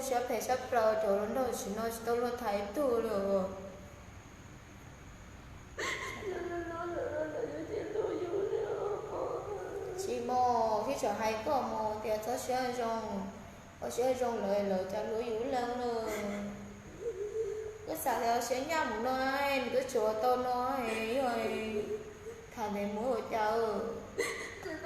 siab phem siab plaws, cov hluas nraug tam sim no tsis tau luag tham ib tug li. Tsis mus, thiab tseem hais koj mus tias txhob siab zoo, ua siab zoo lawm lawv cas hlub yus leej lawm. Koj xav tias siab nyaj mus no, nws twb tsis ua tau no, yog tham ntev mus ua cas. Tsis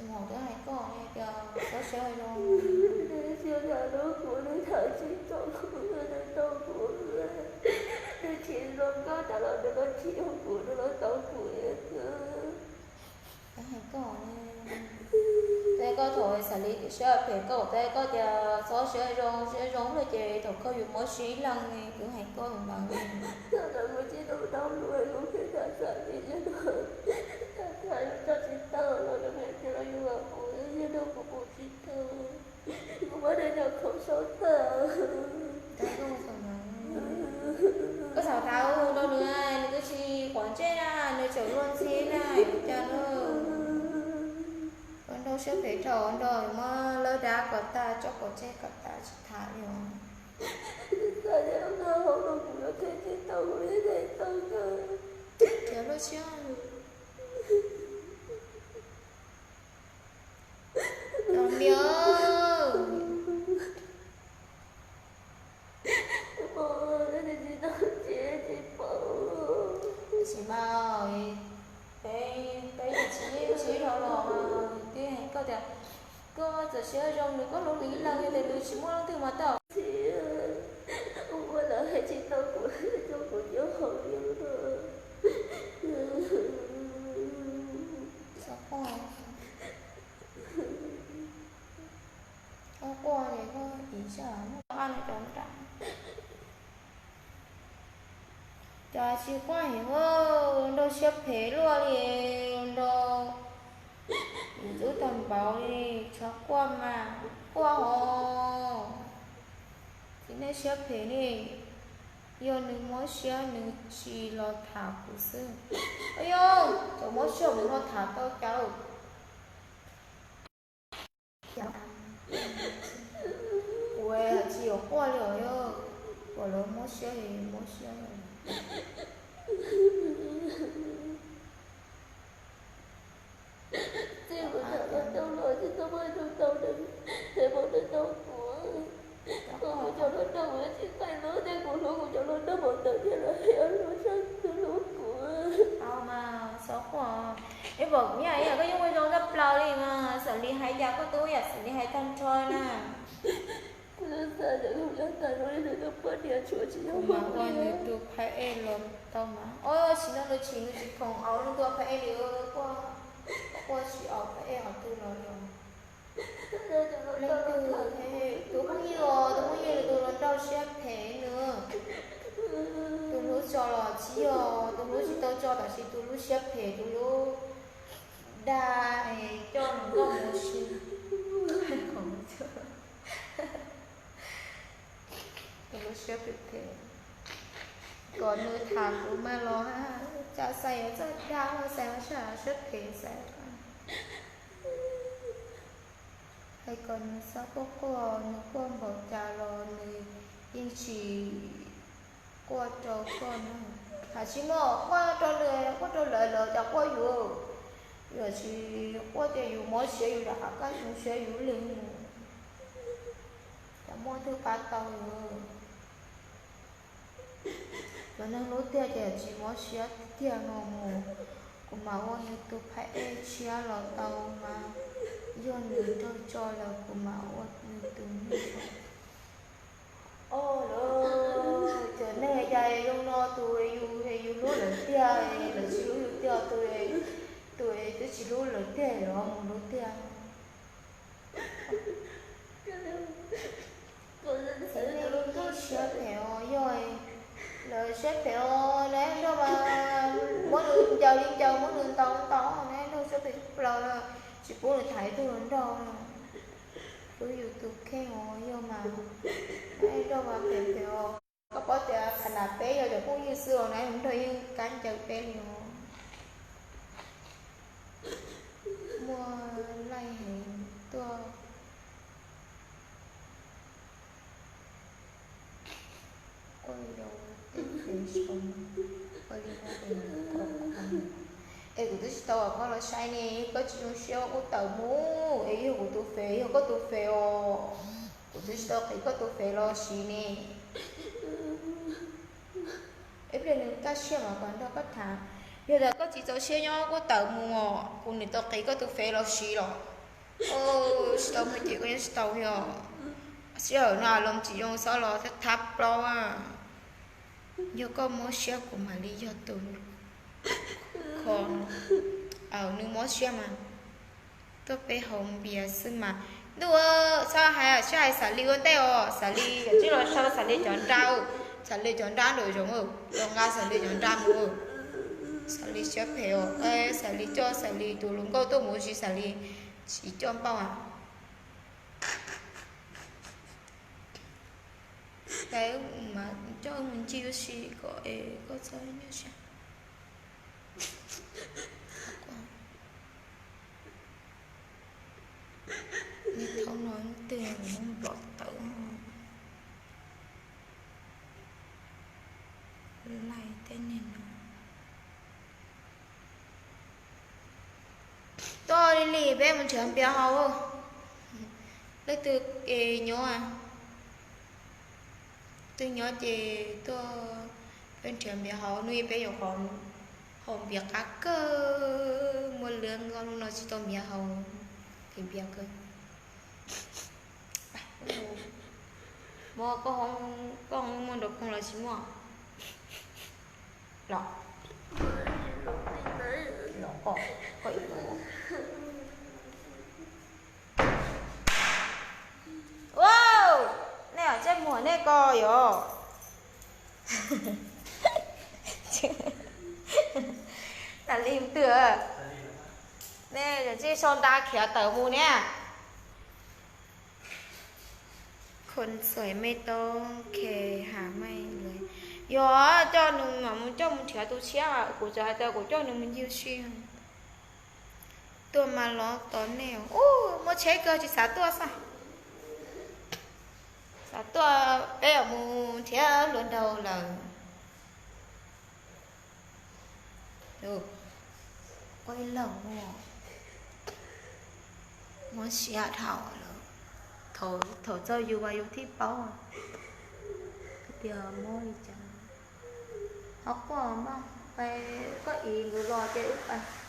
mus, twb hais koj tias txhob siab zoo. Nws tsis tham lub kuv, nws tham tsis tau kuv, nws tau kuv, nws chim zoo nkauj tas los nws los chim kuv, nws los tau kuv. Twb hais koj, twb hais koj thaum xav li siab phem, koj twb hais koj tias txhob siab zoo, siab zoo lawm ces thaum kawg yus muab siab ib leeg, twb hais koj ntawd. Thaum kuv tsis tau tau lus, kuv pheej tham xav li, tsis tau los, yus hais tias los yus ua kuv, yus nrog kuv mus tsis tau. Kuv muab nws cov khoom sau tag. Koj xav tham rau nws, nws twb tsis quav ntsej na, nws tseem luag ntxhi na, yuav cas na. Ua nraug siab phem dhau nraug, muab lawb dab kom tas, tso pov tseg kom tas, tsis tham li os. Thiab lub siab. Cov niam. Tab sis mas peb, peb yog tsis, tsis dhau los mas twb hais koj tias koj txawm siab zoo nws, koj hlub nws ib leeg, yog tias nws tsis muaj leej twg mas tau. Ua lawv hais tsis tau kuv, tso kuv nyob hauv li. Txhob quaj. Koj quaj es koj ib sab muab qab no cov nram. Cas tsis quaj heev, nraug siab phem luaj li, nraug, yus twb tau npaum li, txhob quaj mas, quaj hos. Txiv neej siab phem ne, yog nws mob siab nws tsis los tham kuv xwb. Yog cov mob siab mus no tham tau cas. Kuv tsis yuav quaj li os, yog kom lawv mob siab es mob siab. Txij kuv tham los tau los tsis tau muaj ib tug tau nws, es muab nws tau kuv. Kuv cov hluas nraug tsis qaij lub, tej kuv hlub kuv cov hluas nraug npaum ntawd thiaj li hlub sab tus hlub kuv. Tau mas, txhob quaj. Ib pom kuv yam ib yam koj yeej ua zoo tshaj plaws li mas, xav li hais cas koj twb ua yam xav li hais tag nrho na. Kuv xav tias kuv yog tas zoo li nws tus poj niam tshuav tsis yog kuv mas ua nws tus phab ej los tau mas. Os, tsis no nws tsis, nws tsis khoom au nws tus phab ej li, quaj, quaj tsis au phab ej qhov twg los li. Leej twg, tus phooj ywg os, tus phooj ywg nws tus hluas nraug siab phem nws. Tus hlub tso los tsis yog, tus hlub tsis tau tso tab sis tus hlub siab phem, tus hlub dag es coj nws nkauj mus si. Tus hlub siab phem phem. Kom nws tham kuv mas los, cas xav yuav txawj dag, xav yuav sab siab phem xav. Hais kom nws txhob quaj quaj, nws quaj npaum cas los nws yeej tsis quaj rau koj na. Hais tsis muaj quaj rau nws, quaj rau lawv, lawv cas quaj yus. Yus tsis quaj tias yus mob siab, yus rov qab kaj siab yus li. Cas muaj twg pab tau yus. Cov neeg hlub tiag ces tsis mob siab tiag no mus, kuv mam ua nws tus phab ej tshiab los tau mas, yog nws raug tso los kuv mam ua nws tus neeg. Os, lawv cov neeg cas zoo no, tus yus, yus hlub lawv tiag, lawv tsis hlub yus tiag, tus, tus twb tsis hlub lawv tiag los mus hlub tiag. Txiv neej siab phem os, yog lawv siab phem os, neb nrog mas muab nws ncaws li ncaws, muab nws ntaus ntaus, neb nrog siab phem plaws, tsis pub nws tham ib tug hluas nraug. Hlub yus tus kheej os, yog mas neb nrog mas phem phem os. Koj paub tias qhov no peb yog cov phooj ywg xwb los na, nrog yeej kab ncaws peb li os. Muaj laij heev tuaj. Ua yau teb fev xyoo, ua li no es, es kuv twb tsis tau kom koj los saib ne, koj tsis zoo siab kuj tawm mus, es yog kuv tus fev, yog koj tus fev os, kuv twb tsis tau qiv koj tus fev los siv ne. Ib pliag nws kaj siab mas kom nrog koj tham, yog tias koj tsis txaus siab nyob kuj tawm mus os, kuv nim tau qiv koj tus fev los siv los. Tsis tau mus ces koj yeej tsis tau yog. Sij hawm no los tsis zoo txhob los thab plaub a. Yog koj mob siab kuv mam li yog tus kho no. Nws mob siab mas. Tuaj peb haus npias xwb mas. Ntuj, txhob hais, tsis hais Xav Lis ua ntej os, Xav Lis yam tsis los sau Xav Lis cov nra, Xav Lis cov nra nraum zoov, los nqa Xav Lis cov nra mus. Xav Lis siab phem os, Xav Lis coj Xav Lis tus hluas nkauj tuaj mus ua si, Xav Lis tsis coj npauj a. Coj mus ncig ua si kom es koj txhob nyuaj siab. Niag thaum no twg nplov tawv laij tej niag no. Tuaj li li peb mus nrhiav npias haus. Leej twg nyob, twg nyob ces tuaj peb nrhiav npias haus, hnub ib peb yuav qhov haus npias qab kawg, muaj lwm nkauj hnub no tsis tau npias haus, qiv npias kawg. Muab koj hoob muaj nrov koog los tsis muaj los? Ua, nej ua ntsej muag nej ko yog. Tas li twg? Nej tsis sau nra khiav tawm mus niam. Khuv xim mej toob khe has mej lawm. Yog coj nws mam mus coj mus nrhiav tus tshiab, kuv txawm hais tias kuv coj nws mus ncig ua si. Tuaj mas los tos nej. Ub, muaj tsheb kawg tsis xav tuaj xwb. Xav tuaj peb yuav mus nrhiav hluas nraug lawm. Ua ib leeg muaj, muab siab dhau lawm. Thaum txog yus mas yus thiaj paub tias muab li cas. Ho quaj mas, koj ib nkawd los ces wb pais.